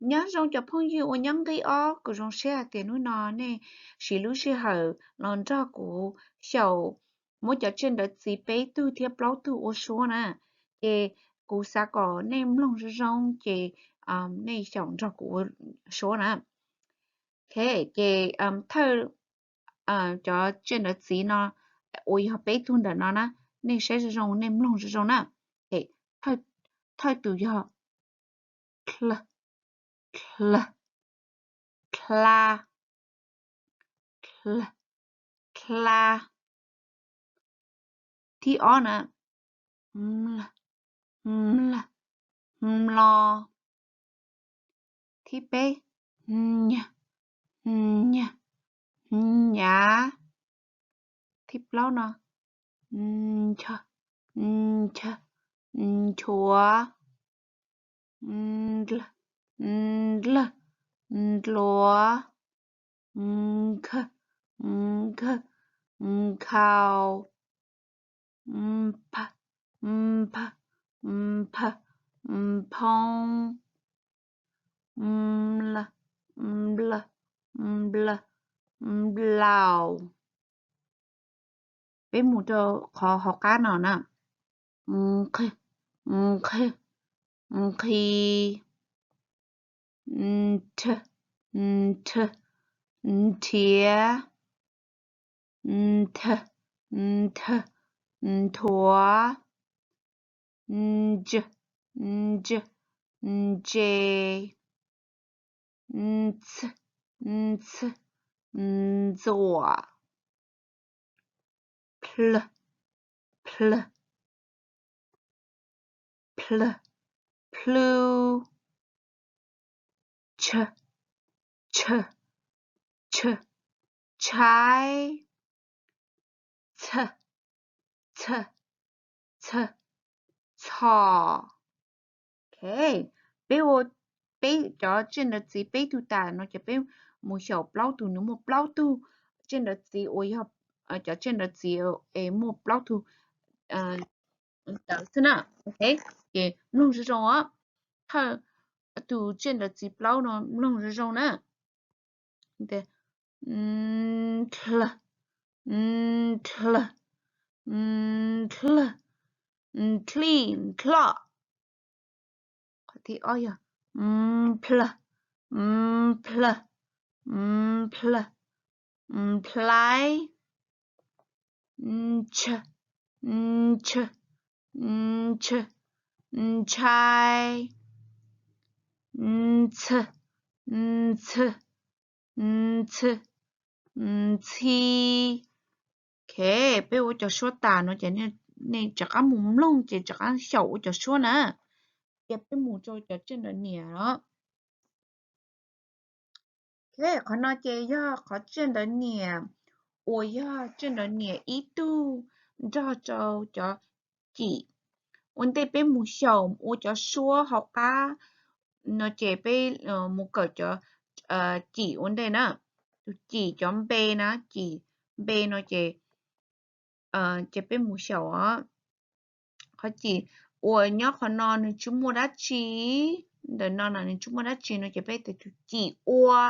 Nyob zoo cov phooj ywg uas nyob nqi ob, kuv zoo siab hais tias hnub no nej siv lub sij hawm los nrog kuv xyaum muab cov tsiaj ntawv txiv peb tug thiab plaub tug ua suab na. Ces kuv xav kom nej mloog zoo zoo ces nej xyaum nrog kuv ua suab na. Ok, ces thawj cov tsiaj ntawv txiv no uas yog peb tug ntawm no na, nej saib zoo zoo, nej mloog zoo zoo na. Thawj tus yog dla, dla, dla. Thib ob na, mla, mla, mlo. Thib peb, nya, nya, nyav. Thib plaub no, ncha, ncha, nchuav, ndla, ndlaj, ndluav, nkha, nkha, nkhaus, npha, npha, npha, nphoo, npla, npla, npla, nplaus. Peb mus rau qhov hauv qab no na. Nqhi, nqhi, nqhis, nrha, nrha, nrhiav, ntha, ntha, nthuav, ntsa, ntsa, ntse, ntxha, ntxha, ntxuam, plha, plha, plha, plhu, tsha, tsha, tsha, tshaib, txha, txha, txha, txhos. Ok, peb ua peb cov tsiaj ntawv txiv peb tug tas no ces peb mus xyaum plaub tug, nws muaj plaub tug tsiaj ntawv txiv uas yog cov tsiaj ntawv txiv es muaj plaub tug ntawv xwb na. Ok, ces mloog zoo zoo os. Thawj tus tsiaj ntawv txiv plaub no mloog zoo zoo na. Dla, dla, dla, dlij, dloj. Qhov thib ob yog npla, npla, npla, nplhaib, ntsha, ntsha, ntsha, ntshai, ntxha, ntxha, ntxhi, ntxhi. Ok, peb ua cov suab tas no ces nej rov qab mus mloog ces rov qab xyaum ua cov suab na. Ces peb mus rau cov tsiaj ntawv niam os. Ok, qhov no ces yog qhov tsiaj ntawv niam uas yog tsiaj ntawv niam ib tug nrog rau cov cim. Ua ntej peb mus xyaum ua cov suab hauv qab no ces peb mus kawm cov cim ua ntej na. Tus cim cov npe na, cim npe no ces ces peb mus xyaum os. Qhov cim uas nyob qhov no nws tsis muaj dab tsi, ntawm no no nws tsis muaj dab tsi no ces peb tias tus cim ua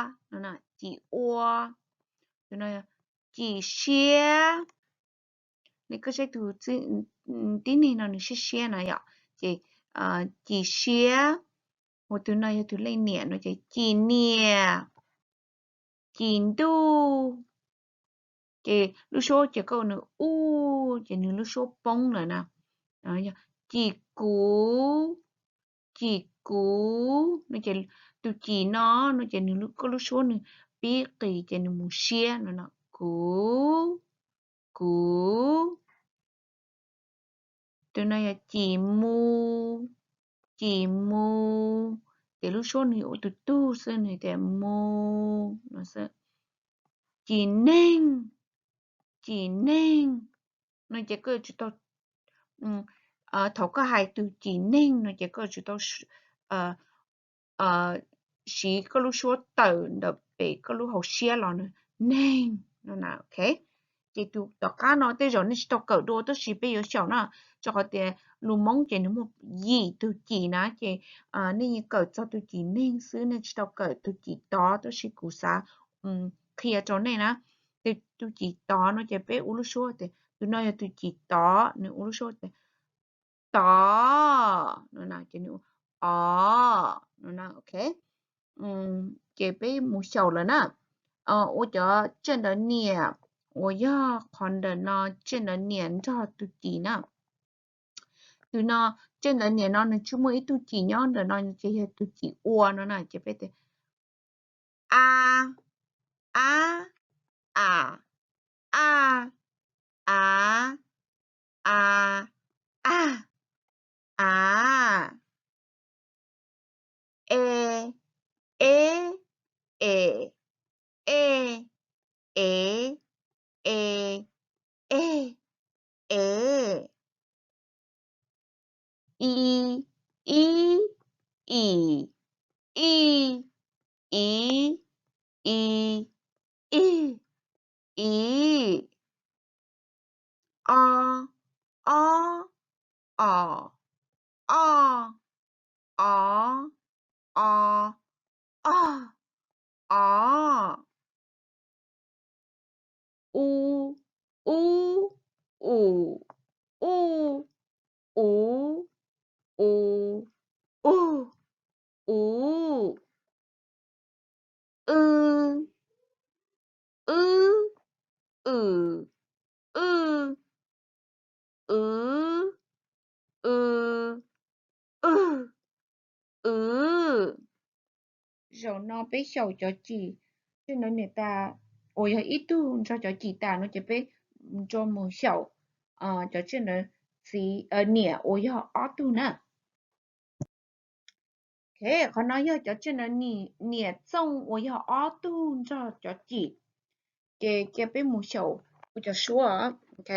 no, cim ua. Tus no cim siab. Nej koj saib tus tib neeg no nws siab siab na yom, ces cim siab. Ua tus no yog tus leej niam no ces cim niam, cim ntuj. Ces lub suab ces koj nws u, ces nws lub suab poob lawm na. Cim kuv, cim kuv no ces tus cim no no ces nws koj lub suab nws pib qis ces nws mus siab no no, kuv, kuv. Tus no yog cim mu, cim mu, ces lub suab nws ua tus tug xwb nws tias mu no xwb. Cim neeg, cim neeg no ces koj yuav tsum tau, thaum koj hais tus cim neeg no ces koj yuav tsum tau siv koj lub suab tawm ntawm pem koj lub hauv siab los nws neeg no na, ok. Ces tus tom qab no tej zaum nej tsis tau kawm dua tab sis peb yuav xyaum na. rau qhov tias lus Hmoob ces nws muaj yim tug cim na, ces nej yeej kawm txog tug cim neeg xwb, nej tsis tau kawm tug cim tod, tab sis kuv xav qhia rau nej na. Ces tug cim tod no ces peb ua lub suab tias, tus no yog tug cim tod, nws ua lub suab tias tod no na, ces nws ua o no na, ok. Ces peb mus xyaum lawm na. Ua cov tsiaj ntawv niam uas yog qhov ntawm no, tsiaj ntawv niam nrog tug cim na. Tus no, tsiaj ntawv niam no nws tsis muaj ib tug cim nyob ntawm no, ces yog tug cim ua no na, ces peb tias a, a, a, a, a, a, a, a, e, e, e, e, e, e, e, e, i, i, i, i, i, i, i, i, o, o, o, o, o, o, o, o, u, u, u, u, u, u, u, u, w, w, w, w, w, w, w, w. Zaum no peb xyaum cov cim, tsiaj ntawv niam tas uas yog ib tug nrog cov cim tas no ces peb rov mus xyaum cov tsiaj ntawv txiv, niam uas yog ob tug na. Ok, qhov no yog cov tsiaj ntawv niam txooj uas yog ob tug nrog cov cim. Ces cia peb mus xyaum kuv cov suab. Ok,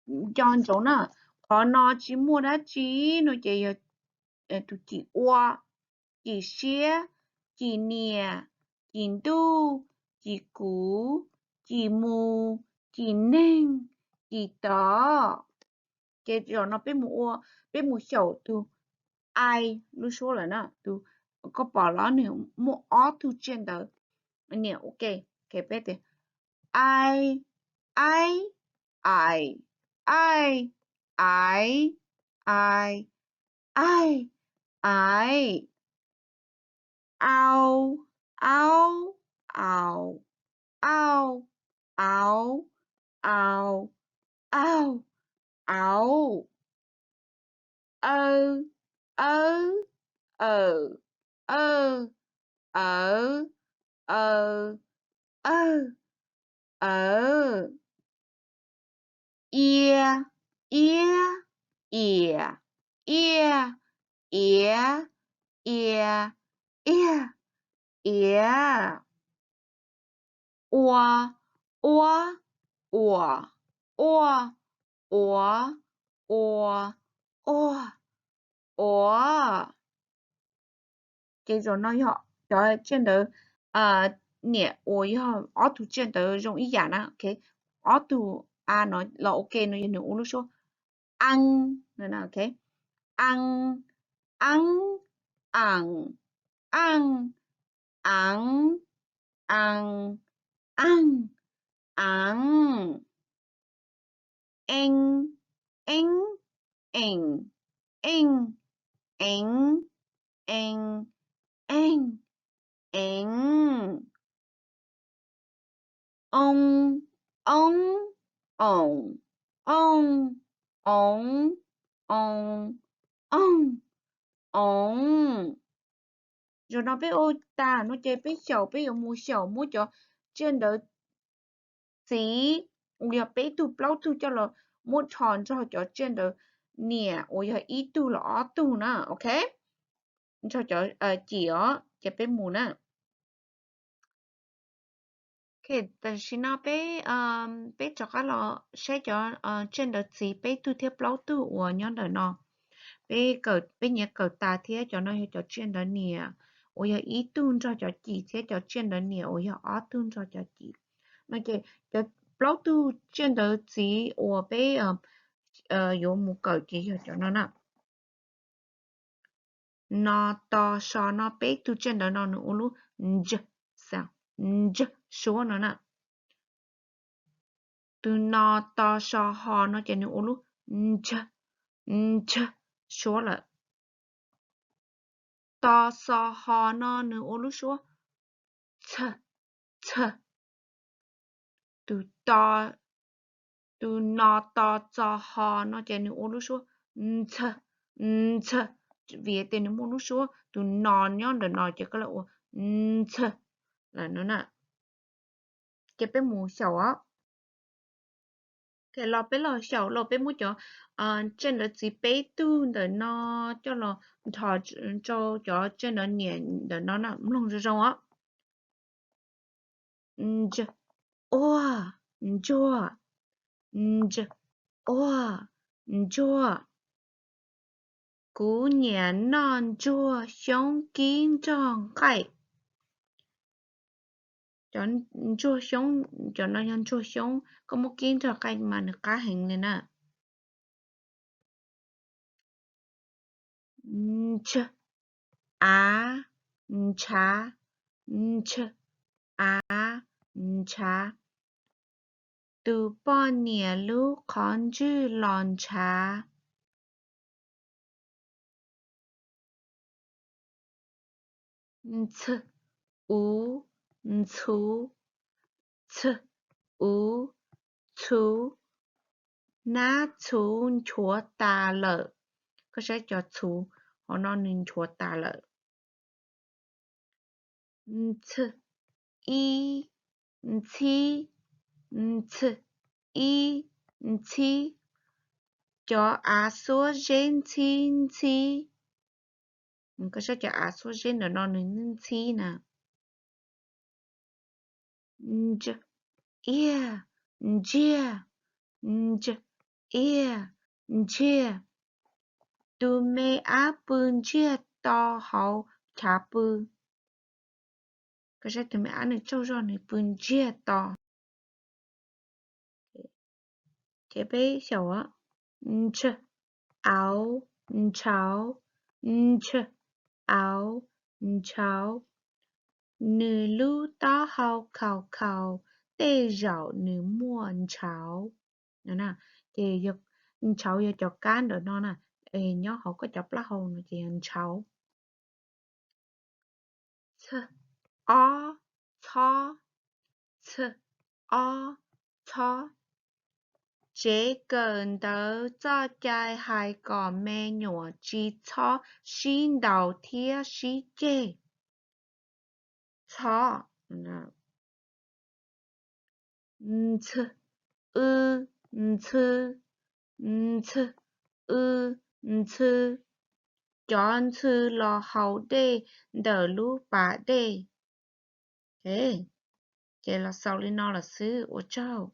nco ntsoov na, qhov no tsis muaj dab tsi no ces yog tus cim ua, cim siab, cim niam, cim ntuj, cim kuv, cim mus, cim neeg, cim tod. Ces zaum no peb mus ua, peb mus xyaum tus i lub suab lawm na, tus, koj pom los nws muaj ob tug tsiaj ntawv niam ua ke, peb tias i, i, i, i, i, i, i, i, au, au, au, au, au, au, au, au, aw, aw, aw, aw, aw, aw, aw, aw, ia, ia, ia, ia, ia, ia, ia, ia, ua, ua, ua, ua, ua, ua, ua, ua. Ces zaum no yog cov tsiaj ntawv niam uas yog ob tug tsiaj ntawv zoo ib yam na. Ok, ob tug a no los ua ke no yog nws ua lub suab a, a, a, a, a, a, a, a, e, e, e, e, e, e, e, o, o, o, o, o, o, o. Zaum no peb ua tas no ces peb xyaum, peb yuav mus xyaum muab cov tsiaj ntawv txiv uas yog peb tug plaub tug coj los muab rho nrog cov tsiaj ntawv niam uas yog ib tug los ob tug na, ok. Nrog cov cim os, ces peb mus na. Ok, tam sim no peb, peb rov qab los saib cov tsiaj ntawv txiv peb tug thiab plaub tug uas nyob ntawm no. Peb, peb nyiam kawm tas thiab, cov no yog cov tsiaj ntawv niam uas yog ib tug nrog cov cim thiab cov tsiaj ntawv niam uas yog ob tug nrog cov cim. No ces cov plaub tug tsiaj ntawv txiv uas peb yuav mus kawm ces yog cov no na. No, to, so, no peb tug tsiaj ntawv no nws ua lub ntsa, ntsa suab no na. Tus no, to, so, ho no ces nws ua lub ntsa, ntsa suab lawm. To, xo, ho no nws ua lub suab txha, txha. Tus no, to, xo, ho no ces nws ua lub suab ntxha, ntxha, vim tias nws muaj lub suab tus no nyob ntawm no ces koj lam ua ntxha lawm no na. Ces peb mus xyaum os. Los peb los xyaum los peb muab cov tsiaj ntawv txiv peb tug ntawm no coj los nrog rau cov tsiaj ntawv niam ntawm no na, mloog zoo zoo os. Ntsa, ua, ntsuag, ntsa, ua, ntsuag. Kuv nyiam noj ntsuag xyoob kib nrog nqaij. Cov ntsuag xyoob, cov no yog ntsuag xyoob, koj muab kib nrog nqaij mas nws qab heev li na. Ntsha, av, ntshav, ntsha, av, ntshav. Tus poj niam lub qhov ntswg los ntshav. Ntxhw, uv, ntxhuv, txhw, uv, txhuv. Nab txhuv nchuav tas lawm. Koj saib cov txhuv hauv no nws nchuav tas lawm. Ntxhw, ib, ntxhib, ntxhw, ib, ntxhib. Cov av xuab zeb ntxhib ntxhib. Koj saib cov av xuab zeb ntawm no nws ntxhib na. Ntsiag, iaj, ntsiag, ntsiag, iaj, ntsiag. Tus me ab pw ntsiag to hauv chav pw. Koj saib tus me ab nws tsaug zog nws pw ntsiag to. Ces peb xyaum, ntsha, auv, ntshauv, ntsha, auv, ntshauv. Nws lub taub hau khaus khaus, tej zaum nws muaj ntshauv. Ces ntshauv yog cov kab ntawm no na, nyob hauv koj cov plaub hau no ces yog ntshauv. Txhawj, ob, txhob, txhawj, ob, txhob. Tsev kawm ntawv txoj cai hais kom me nyuam tsis txhob sib ntaus thiab sib ceg. Txhob. Ntxhw, w, ntxhw, ntxhw, w, ntxhw. Cov ntxhw los haus dej ntawm lub pas dej. Ces los xaus li no lawm xwb, ua tsaug.